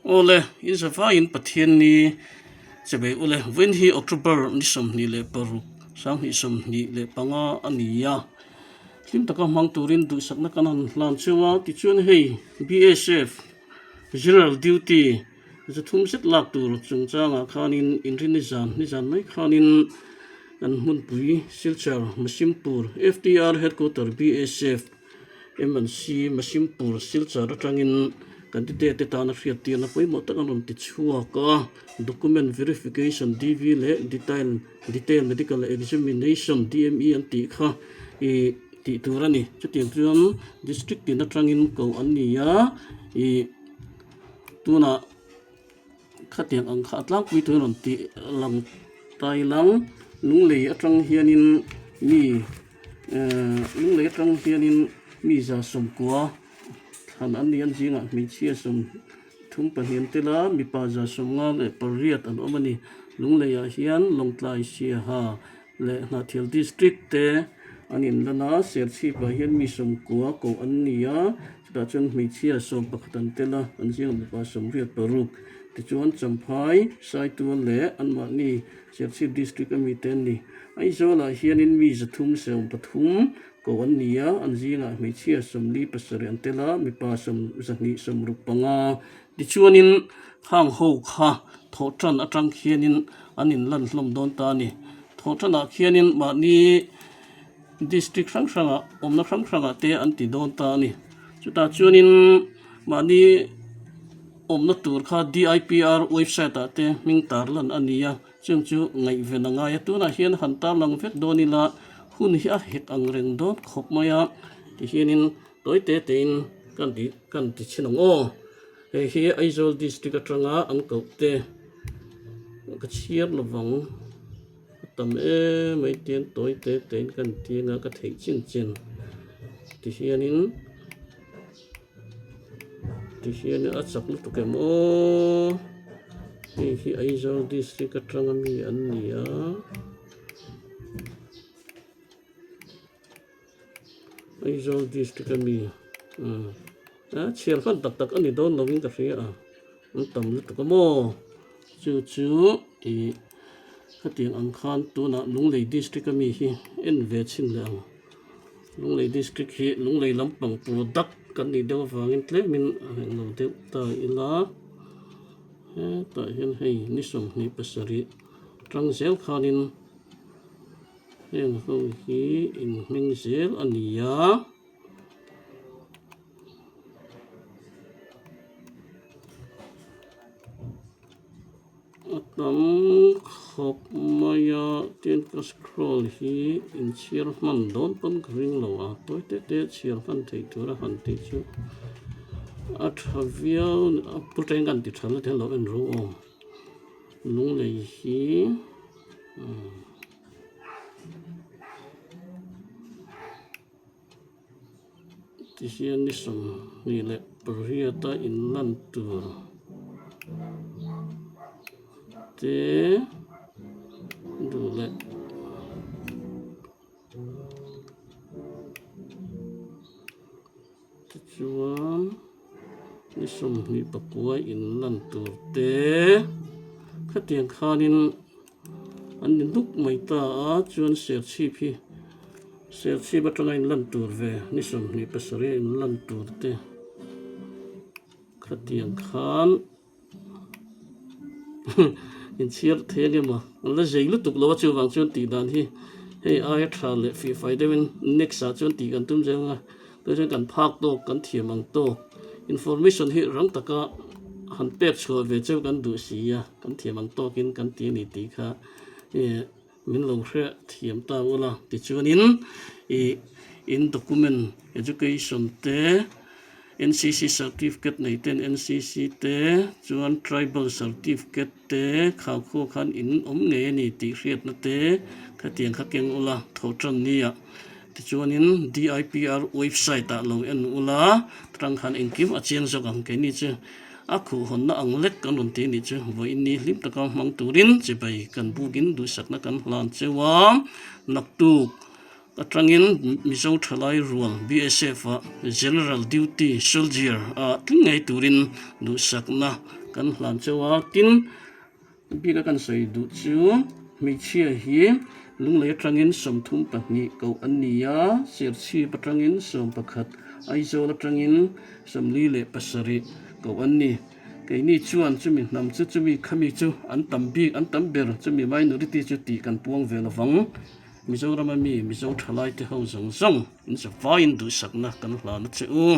Awle, in zavaiin Pathian ni che bei ule. Vawiin hi October ni 26, 2025 a ni a. Hlim taka hmang turin duhsakna kan han hlan cheu a, tichuan hei BSF General Duty 300 zet lak tur chungchangah khanin inrinni zan nizan mai khanin kan hmunpui Silchar Masimpur FTR Headquarter BSF M&C Masimpur Silchar atangin candidate te tana hriattirna pawimawh tak an rawn ti chhuak a, Document Verification, DV, leh Detail Detail Medical Examination, DME, an tih kha ih tih tur a ni. Chutiang chuan District tin atangin koh an ni a, ih tunah khatiang ang kha a tlangpui tur a rawn tih lang tai lang. Lunglei atang hianin mi ehh lunglei atang hianin mi 190 thlan an ni a, an zingah hmeichhia 32 an tel a, mipa 158 an awm a ni. Lungleiah hian Lawngtlai Siaha leh Hnahthial District te an inlan a, Serchhipah hian mi 90 koh an ni a, chutah chuan hmeichhia 11 an tel a, an zingah mipa 86. Tichuan Champhai, Saitual leh anmahni Serchhip District ami te an ni. Aizawlah hianin mi 373 koh an ni a, an zingah hmeichhia 47 an tel a, mipa 265. Tichuanin khang ho kha thawhtan atang khianin an inlan hlawm dawn ta a ni. Thawhtanah khianin mahni district hrang hrangah awmna hrang hrangah te an ti dawn ta a ni. Chutah chuanin mahni awmna tur kha DIPR website ah te hming tarlan a ni a, chung chu ngaihven a ngai a. Tunah hian han tarlang vek dawn ila hun hi a hek ang reng dawn khawp mai a, tihianin tawi te tein kan ti kan ti chhin ang aw. Hei hi Aizawl district atanga an koh te ka chhiar lovang a tam em mai tian tawi te tein kan ti anga ka theih chin chin tihianin tihian a chak lutuk em aw hei hi Aizawl district atanga mi an ni a. Aizawl district a mi a chhiar hman tak tak a ni dawn lovin ka hria a an tam lutuk a maw chu chu ih khatiang ang khan tunah Lunglei district a mi hi en ve chhin leh ang Lunglei district hi Lunglei lampang product kan nih deuh avangin tlemin a englo deuh ta ila hetah hian hei ni 27 tang zel khanin. Heng ho hi inhming zel a ni a. A tam khawp mai a, tin ka scroll hi inchhiar hman dawn pawn ka ring lo a, tawi te te chhiar hman theih tura han tih chu a tha viau a pu teng kan ti tha la te lo en ru aw lunglei hi. Tihian ni 28 a inlan tur te duh leh tichuan ni 29 inlan tur te khatiang khanin an ni nuk mai ta a chuan serchhip hi serchhip atanga inlan tur ve ni 27 a inlan tur te khatiang khan inchhiar thei ania maw an la zei lutuk lo a chuvang chuan tih dan hi hei aia tha leh fihfai deuhin next ah chuan tih kan tum zel ang a tunah chuan kan phak tawk kan thiam ang tawk information hi rang taka han pek chhuah ve cheu kan duh si a kan thiam ang tawkin kan ti a ni tih kha ih min lo hre thiam ta ula tichuanin ih in document education te. NCC certificate nei ten NCC te chuan tribal certificate te khau khuah khan in awm ngei a ni tih hriatna te khatiang kha keng ula tho tan nia tichuanin DIPR website ah lo en ula tang khan engkim a chiang zawk ang keini chu a khuh hawnna ang lek kan rawn ti anih chu vawiin ni hlim taka hmang turin chibai kan bukin duhsakna kan hlan cheu a naktuk. Atangin Mizo thalai rual BSF ah General Duty Soldier ah tling ngei turin duhsakna kan hlan cheu a. Tin, bika kan sawi duh chu hmeichhia hi Lunglei atangin 32 koh an ni a, Serchhip atangin 11, Aizawl atangin 47 koh an ni. Keini chuan chumi hnam chu chumi khami chu an tam bik an tam ber chumi minority chu tih kan puang ve lovang. Mizorama mi Mizo thalai te ho zawng zawng in zavaiin duhsakna kan hlan a che u.